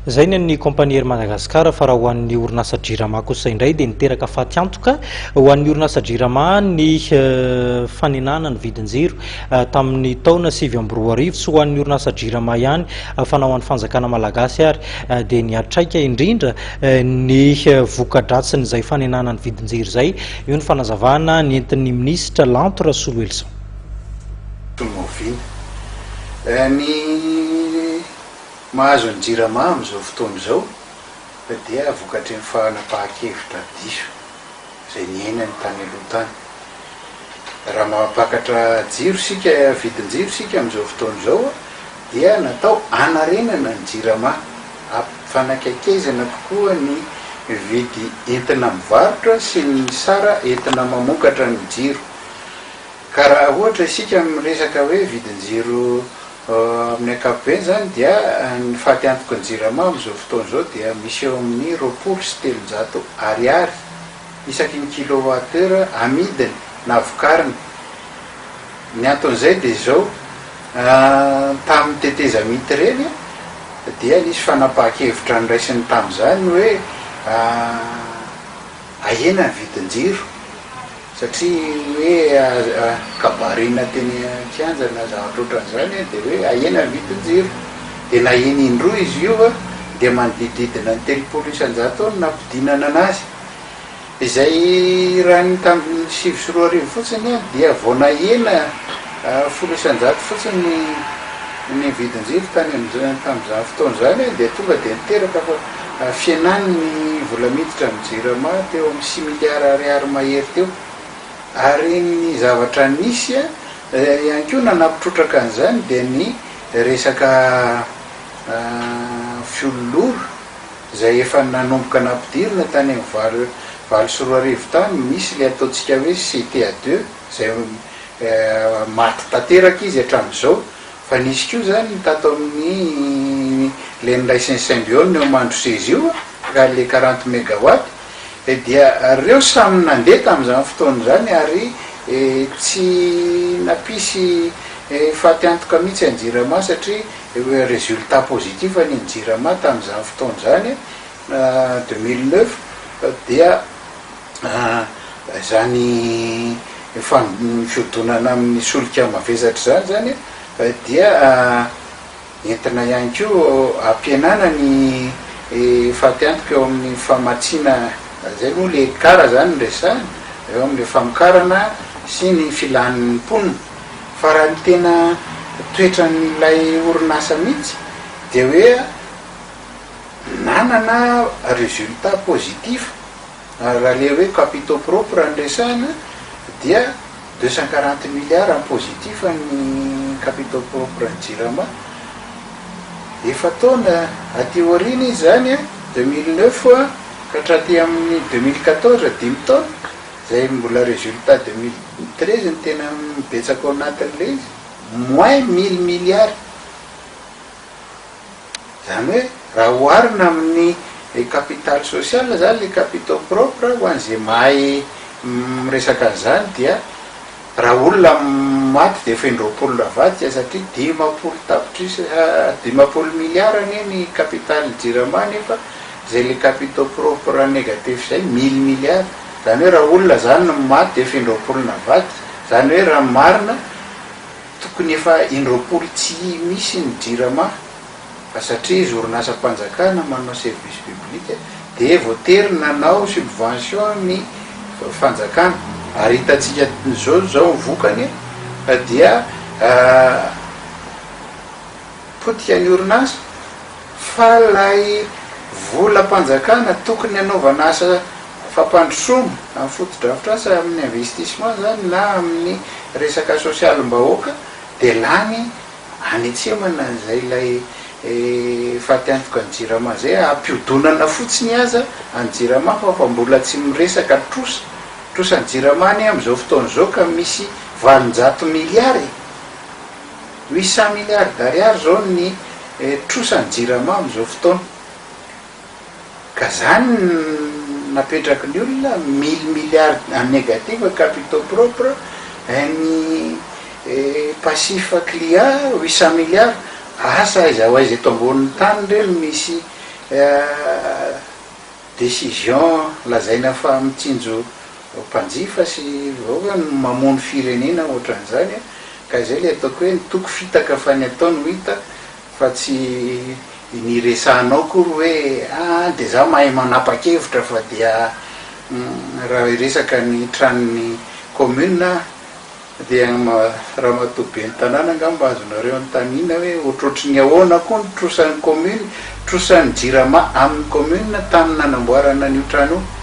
Izay ny an'ny Compagnie Air Madagascar fa raha ho an'ny orinasa Jirama kosa indray dia niteraka fatiantoka ho an'ny orinasa Jirama ny fanenana ny vidin-jiro tamin'ny taona 2009. Tsy ho an'ny orinasa Jirama ihany fa na ho an'ny fanjakana malagasy ary dia niatraika indrindra ny voka-dratsin'izay fanenana ny vidin-jiro izay. Io ny fanazavana nentin'ny minisitra Lanto Rasoloelison. Tomovina. Ny Mahazo ny Jirama amin'izao fotoana izao dia vokatry ny fanapahan-kevitra diso izay niainany tany aloha tany. Raha mampakatra jiro isika, vidin-jiro isika amin'izao fotoana izao dia natao hanarenana ny Jirama, hampifanakaikezana kokoa ny vidy entina mivarotra sy ny sara entina mamokatra ny jiro. Ka raha ohatra isika miresaka hoe vidin-jiro amin'ny ankapobeny izany dia ny faty antoky ny Jirama amin'izao fotoana izao dia misy eo amin'ny 320 ariary isaky ny kilowatt heure amidiny na vokariny. Ny anton'izay dia izao, tamin'ny tetezamita ireny dia nisy fanapahan-kevitra noraisiny tamin'izany hoe ahena ny vidin-jiro. Satria hoe kabarina teny an-kianja na zavatra ohatran'izany dia hoe ahena ny vidin-jiro. Dia nahena indroa izy io dia manodidididina ny 30% eo no nampidinana anazy. Izay raha ny tamin'ny 2009 fotsiny dia vao nahena 10% fotsiny ny vidin-jiro tany amin'izany tamin'izany fotoana izany dia tonga dia niteraka fihenan'ny vola miditra amin'ny Jirama teo amin'ny six milliards ariary mahery teo. Ary ny zavatra nisy ihany koa nanampy trotraka an'izany dia ny resaka fioul lourd izay efa nanomboka nampidirina tany amin'ny 2008 tany, nisy ilay ataontsika hoe CTA deux izay maty tanteraka izy hatramin'izao. Fa nisy koa zany tato amin'ny le niraisin'ny Symbion eo Mandroseza io ka le 40 megawatt dia reo samy nandeha tamin'izany fotoana izany ary tsy nampisy faty antoka mihitsy an'i Jirama satria résultat positif ny an'i Jirama tamin'izany fotoana izany 2009 dia Izany fiodonana amin'ny solika mavesatra izany izany dia entina ihany koa hampihenana ny fatiantoka eo amin'ny famatsiana, izay moa ilay kara izany no resahina, eo amin'ilay famokarana sy ny filan'ny mponina. Fa raha ny tena toetran'ilay orinasa mihitsy dia hoe nanana résultat positif. Ary raha le hoe capitaux propres no resahina dia 240 milliards en positif ny capitaux propres ny Jirama. Efa-taona aty aoriana izy izany, 2009 ka hatraty amin'ny 2014, dimy taona, izay mbola résultat 2013 no tena betsaka ao anatin'ilay izy, moins 1000 milliards. Izany hoe raha oharina amin'ny capital social izany ilay capitaux propres ho an'izay mahay miresaka an'izany dia raha olona maty dia efa indroapolo navadika satria 50 tapitrisa, 50 milliards anie ny capital jirama nefa izay ilay capitaux propres négatif izay mille milliards. Izany hoe raha olona izany no maty dia efa indroapolo navadika. Izany hoe raha ny marina Tokony efa indroapolo tsy misy ny jirama fa satria izy orinasam-panjakana manao service public dia voatery nanao subvention ny fanjakana ary hitantsika zao zao ny vokany fa dia potika ny orinasa fa lay volam-panjakana tokony hanaovana asa fampandrosoana amin'ny fotodrafitrasa amin'ny investissement zany na amin'ny resaka sosialim-bahoaka dia lany anetsemana an'izay ilay fatiantoka ny jirama zay, ampiodonana fotsiny aza any jirama fa fa mbola tsy miresaka trosa, trosan'ny jirama anie amin'izao fotoana izao ka misy 800 miliara e! 800 milliards d'ariary zao ny trosan'ny jirama amin'izao fotoana. Ka zany napetraky ny olona, mille milliards en négatif capitaux propres, ny passif client 800 milliards, asa aiza ho aiza eto ambonin'ny tany re no misy. Décision lazaina fa mitsinjo mpanjifa sy vahoaka no mamono firenena ohatran'izany a! Ka izay le ataoko hoe ny toko fitaka fa ny atao no hita fa tsy ny iresahanao akory hoe aa de za mahay manapa-kevitra fa dia raha hiresaka ny tranon'ny commune aho Dia ramatoa ben'ny tanàna angamba azonareo anontaniana hoe ohatrohatry ny ahoana koa ny trosan'ny commune, trosan'ny jirama amin'ny commune tamin'ny nanamboarana an'io trano io.